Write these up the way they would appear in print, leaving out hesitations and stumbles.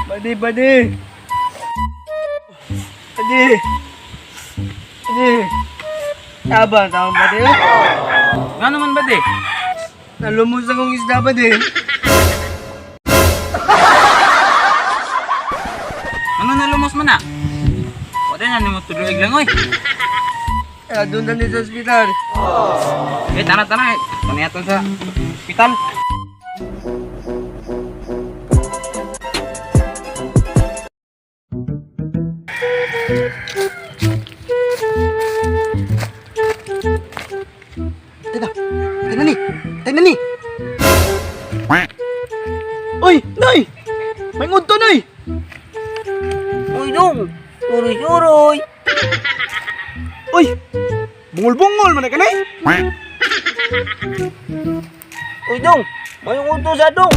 Badi, badi. Badi. Badi. Taba, tama badi. Nga naman ba di? Nalumos akong isda badi. Ano nalumos man na? Wala na nimo tuloy lang oy. Kaya doon na sa ospital. Eh tara tara, paniaton sa ospital. Teka, teka ni, teka ni. Uy, Nay! May ngunto, Nay! Uy, dong! Suroy-suroy! Uy! Bungol-bungol man na ka, Nay! Uy, dong! May unto sa dong!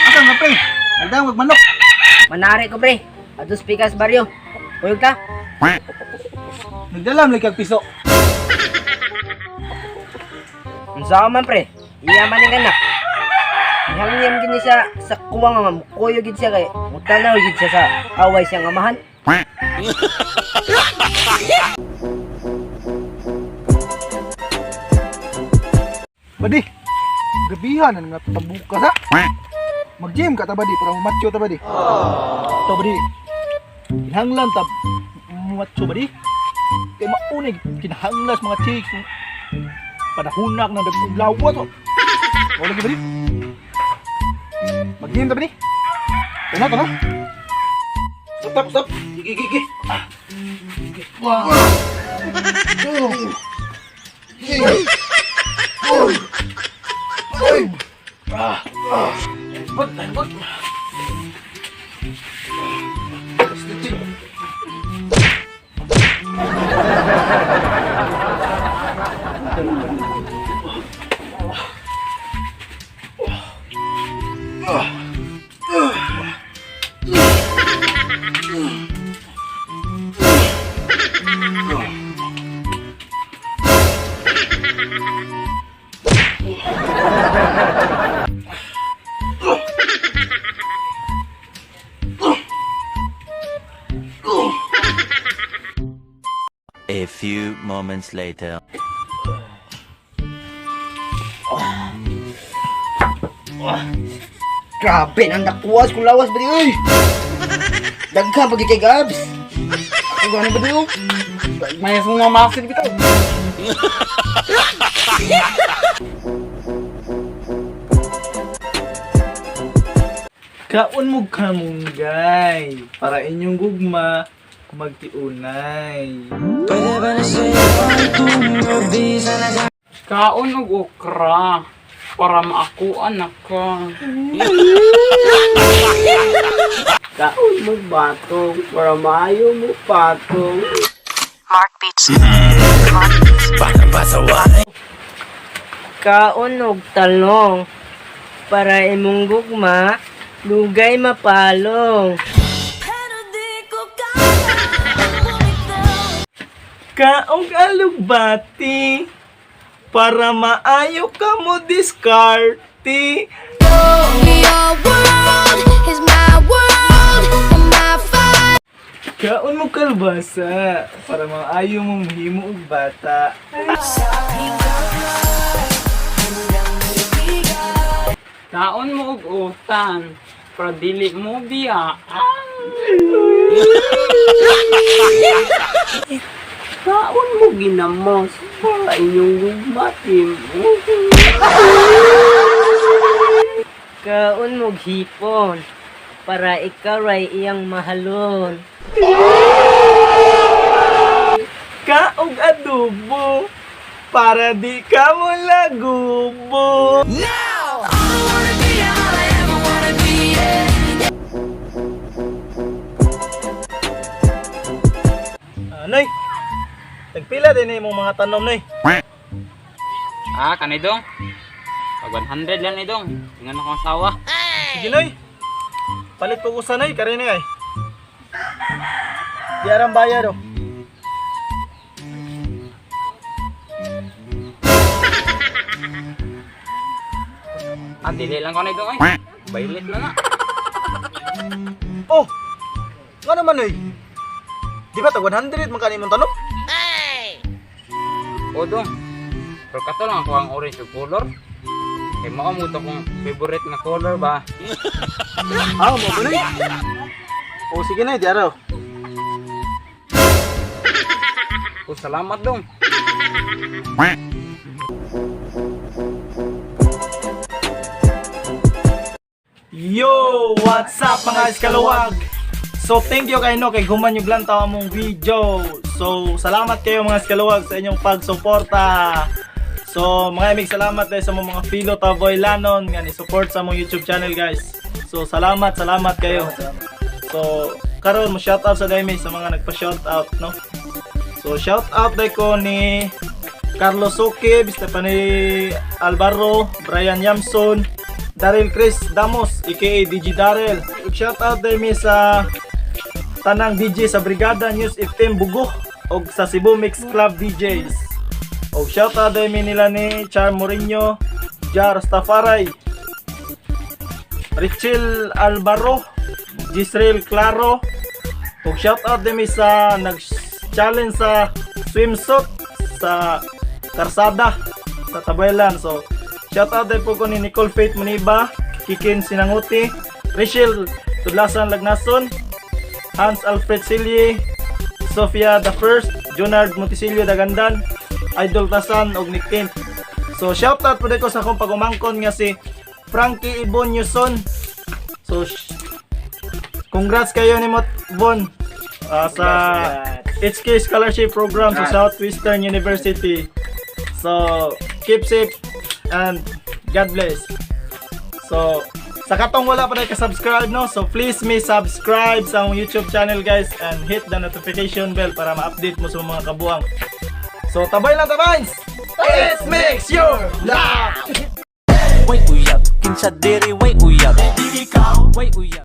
Asa nga, pre? Nagdang magmanok. Manari ko, pre. Atos pikas baryo. Uyog ka? Nagdalam lagi kag piso. Unsa man, pre? Iya man ning anak. Ihangyam gini siya sa kuwang nga mukuyo gid siya kay mutanaw gid siya sa away siyang amahan. Badi, gabihan na nga tabukas ha. Mag-gym ka ta badi para macho ta badi. To badi. Kinahanglan ta macho badi. Kay maunig kinahanglan sa mga chicks. Panahunak na dagkong lawa to. Wala lagi badi. Mag-gym ta badi. Tana tana. Stop stop. Gigi gigi. Wow. Two. Three. Four. Five. Ah, ah. But, but. Stitching. A few moments later. Grabe nang nakuha kung lawas ba di oy. Daghan pagi kay Gabs. Ako gani ba di oy? Mayas mo mga masin bitaw. Kaon mo kamunggay para inyong gugma magtiunay. Kaon og okra para maakuan na ka. Kaon mo batong para maayo mo patong. Kaon og talong para imong gugma lugay mapalong. Kaong alugbati para maayo ka mo diskarte. Your world is my world, and my fight. Kaon mo kalbasa para maayo mo mahimo og bata. Kaon mo og utan para dili mo biya. Kaon mo ginamos para inyong gugma timo. Kaon mo hipon para ikaw ay iyang mahalon. Kaog adobo para di ka mo lagubo. Ah, Nay, nagpila din na imong mga tanom, Nay. Ah, kanay dong. Pag 100 lang ni dong. Ingan akong asawa. Sige, Nay. Palit ko usa, Nay, kare ni ay. Di arang bayad oh. Ah, dili lang ko na dong ay. Violet na na. Oh! Nga naman oy. Di ba tag 100 man kani imong tanom? O dong. Pero kato lang ako ang orange ug color. Kay mao mo to kung favorite nga color ba. Ah, mo ba? Oh, sige na, di araw. O salamat dong. Yo! What's up, mga iskaluwag? So thank you kay no kay human yung lantaw among video. So salamat kayo, mga iskaluwag, sa inyong pagsuporta. So mga imig salamat dahil sa mga Filo Tavoylanon nga ni support sa among YouTube channel, guys. So salamat, salamat kayo. So karon mo shout out sa daymi sa mga nagpa-shout out, no. So shout out day ko ni Carlos Sukib, Stephanie Alvaro, Brian Yamson, Daryl Chris Damos, aka DJ Daryl. Ug shout out day mi sa tanang DJ sa Brigada News FM Bugo og sa Cebu Mix Club DJs. Og shout out day mi nila ni Char Mourinho, Jar Stafaray, Richel Alvaro, Gisrael Claro, ug shout out din mi sa nag-challenge sa swimsuit sa Karsada sa Tabuelan. So shout out din po ko ni Nicole Faith Muniba, Kikin Sinanguti, Rachel Tudlasan Lagnason, Hans Alfred Silye, Sofia the First, Junard Montisilio Dagandan, Idol Tasan ug Nick Kent. So shout out po din ko sa akong pagumangkon nga si Frankie Ibon Yuson. So congrats kayo ni Mot Bon sa HK Scholarship Program sa Southwestern University. So keep safe and God bless. So sa katong wala pa na ka-subscribe, no, so please me subscribe sa akong YouTube channel, guys, and hit the notification bell para ma-update mo sa mga kabuang. So tabay lang, tabays! It makes your life! Way uyab, kinsa diri way uyab. Way uyab.